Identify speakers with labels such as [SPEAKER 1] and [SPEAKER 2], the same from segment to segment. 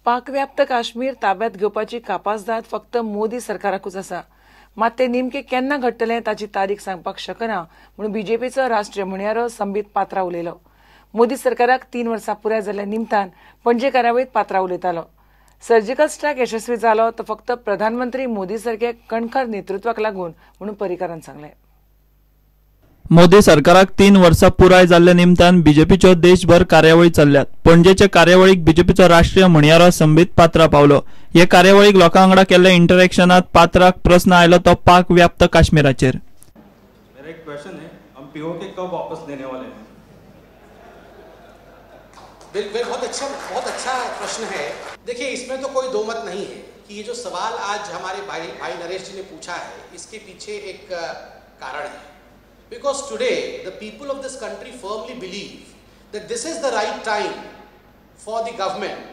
[SPEAKER 1] पाकव्याप्त काश्मीर ताब्यात घेवपाची कापासदाद फक्त मोदी सरकाराकूच आसा, मात ते नेमके केन्ना घडटलें ताची तारीख सांगपाक शकना म्हणून बीजेपीचो राष्ट्रीय म्हणयारो संबीत पात्रा उलयलो. मोदी सरकाराक 3 वर्सां पुराय जाल्ल्या निमतान पणजे कार्यावळीत पात्रा उलयतालो. सर्जिकल स्ट्रायक यशस्वी जालो तो फक्त प्रधानमंत्री मोदी सारखे कणखर नेतृत्वाक लागून म्हणून पर्रीकारान सांगलें.
[SPEAKER 2] मोदी सरकाराक 3 वर्सां पुराय जाल्ल्या निमतान बीजेपीच्यो देशभर कार्यावळी चल्ल्यात. पणजेचे कार्यावळीक बीजेपीचो राष्ट्रीय म्हणयारो संबीत पात्रा पावलो. हे कार्यावळीक लोकां वांगडा केल्ल्या इंटरॅक्शनात पात्राक प्रस्न आयलो तो पाक व्याप्त काश्मीराचेर.
[SPEAKER 3] मेरा एक क्वेश्चन है, हम पीओके कब वापस देने वाले हैं?
[SPEAKER 4] बिल्कुल, बहुत अच्छा प्रश्न है. देखिए, इसमें तो कोई दो मत नहीं है कि ये जो सवाल आज हमारे भाई नरेश जी ने पूछा है, इसके पीछे एक कारण है. Because today the people of this country firmly believe that this is the right time for the government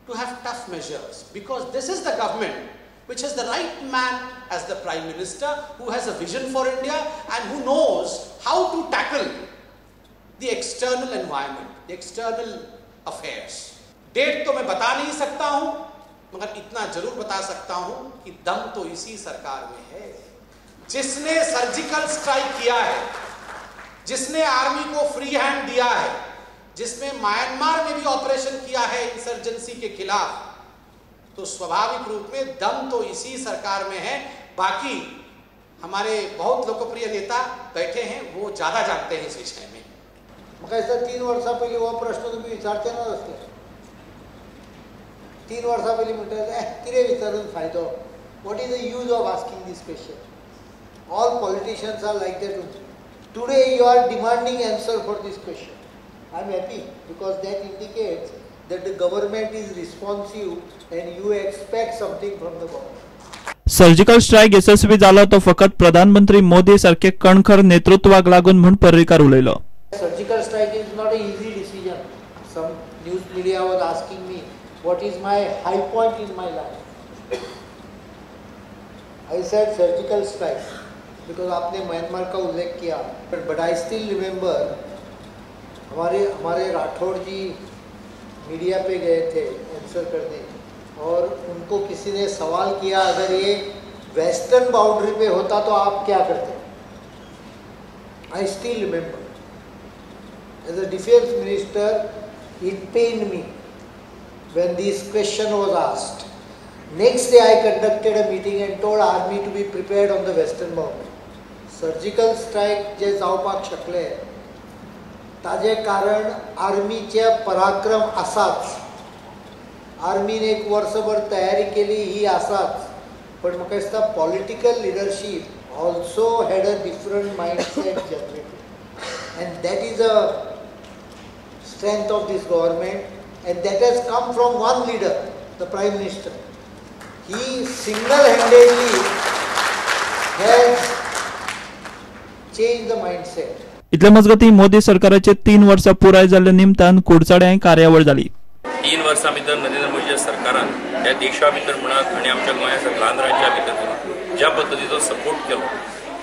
[SPEAKER 4] to have tough measures, because this is the government which has the right man as the Prime Minister, who has a vision for India and who knows how to tackle the external environment, the external affairs. Date तो मैं बता नहीं सकता हूं, मगर इतना जरूर बता सकता हूं कि दम तो इसी सरकार में है जिसने सर्जिकल स्ट्राइक किया है, जिसने आर्मी को फ्री हैंड दिया है, जिसने म्यांमार में भी ऑपरेशन किया है इंसर्जेंसी के खिलाफ. तो स्वाभाविक रूप में दम तो इसी सरकार में है. बाकी हमारे बहुत लोकप्रिय नेता बैठे हैं, वो ज्यादा जानते हैं इस विषय में.
[SPEAKER 5] म्हाका दिसता 3 वर्सां पयलीं हो प्रश्न तुमी विचारचे ना आसले. 3 वर्सां पयलीं म्हणटा कितें विचारून फायदो? What is the use of asking this question? All politicians are like that only. Today you are demanding answer for this question. I am happy because that indicates that the government is responsive and you expect something from the government.
[SPEAKER 2] Surgical strike यशस्वी जालो तो फकत प्रधानमंत्री मोदी सारखे कणखर नेतृत्वाक लागून म्हूण पर्रीकार उलयलो.
[SPEAKER 5] Surgical strike is not an easy decision. Some news media was asking me, what is my high point in my life? I said surgical strike because आपने म्यांमार का उल्लेख किया. But I still remember हमारे राठौड़ जी media pay गए थे answer करने, और उनको किसी ने सवाल किया अगर ये वेस्टर्न बाउंड्री पे होता तो आप क्या करते? I still remember. As a defense minister, it pained me when this question was asked. Next day I conducted a meeting and told army to be prepared on the western boundary. Surgical strike जे जावपाक शकले ताजे कारण आर्मीचे पराक्रम आसाच. आर्मीन एक वर्सभर तयारी केली ही आसाच, पण म्हाका दिसता political leadership also had a different mindset generated, and that is a strength of this government, and that has come from one leader, the Prime Minister. He single-handedly has changed the mindset.
[SPEAKER 2] इतले मजगती मोदी सरकाराचे 3 वर्सां पुराय जाल्ल्या निमतान कुडचड्यां कार्यावळ जाली.
[SPEAKER 6] 3 वर्सां भितर नरेंद्र मोदीच्या सरकारान ह्या देशा भितर म्हणात आनी आमच्या गोंया सारक्या ल्हान राज्या भितर म्हणून ज्या पद्दतीचो सपोर्ट केलो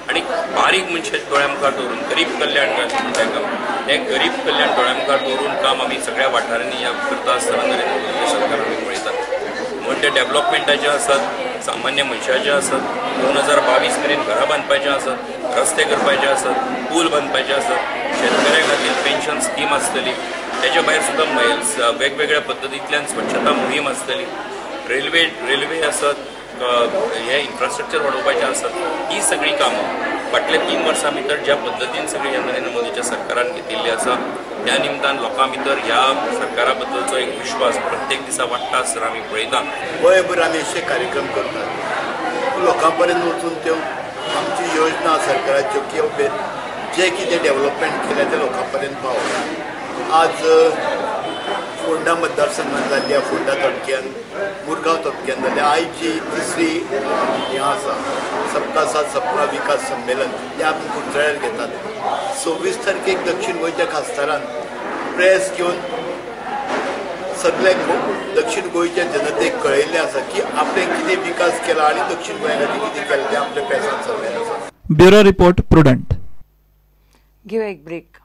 [SPEAKER 6] आनी बारीक मनशां दोळ्या मुखार दवरून गरीब कल्याण म्हणटा काम, हें गरीब कल्याण दोळ्या मुखार दवरून काम आमी सगळ्या वाठारांनी ह्या करता आसतना नरेंद्र मोदीच्या सरकारान आमी पळयतात. म्हण तें डेवलपमेंटाचें आसत, सामान्य मनशाचें आसत, 2022 मेरेन घरां बांदपाचें आसत, रस्ते करपाचे आसत, पूल बांदपाचे आसत, शेतकऱ्यां खातीर पेन्शन स्कीम आसतली, तेच्या भायर सुद्दां वेगवेगळ्या पद्दतींतल्यान स्वच्छता मोहीम आसतली, रेल्वे आसत, हे इन्फ्रास्ट्रक्चर वाडोवपाचें आसत, ही सगळीं कामां फाटल्या 3 वर्सां भितर ज्या पद्दतीन सगळी ह्या नरेंद्र मोदीच्या सरकारान घेतिल्ली आसा त्या निमतान लोकां भितर ह्या सरकारा बद्दलचो एक विश्वास प्रत्येक दिसा वाडटा आसतना आमी पळयता.
[SPEAKER 7] गोंयभर आमी अशे कार्यक्रम करतात, लोकां पर्यंत वचून त्यो आमची योजना सरकाराच्यो किंवा जे कितें डेव्हलपमेंट केलें तें लोकां पर्यंत पावोवप. आज फोंडा मतदारसंघात जाल्ल्या फोंडा तालुक्यान, मुरगांव तालुक्यान जाल्ल्या आयज जी तिसरी हें आसा सबका साथ सबका विकास संमेलन हें आमी कुडचड्यार घेतात. 26 तारखेक दक्षिण गोंयच्या खासदारान प्रेस घेवन सगळे दक्षिण गोंयच्या जनतेक कळयल्लें आसा की आपणें कितें विकास केला आनी दक्षिण गोंया खातीर कितें केलें तें आपल्या प्रेसान सगळें आसा.
[SPEAKER 2] Bureau report, Prudent.
[SPEAKER 1] घेवया एक ब्रेक.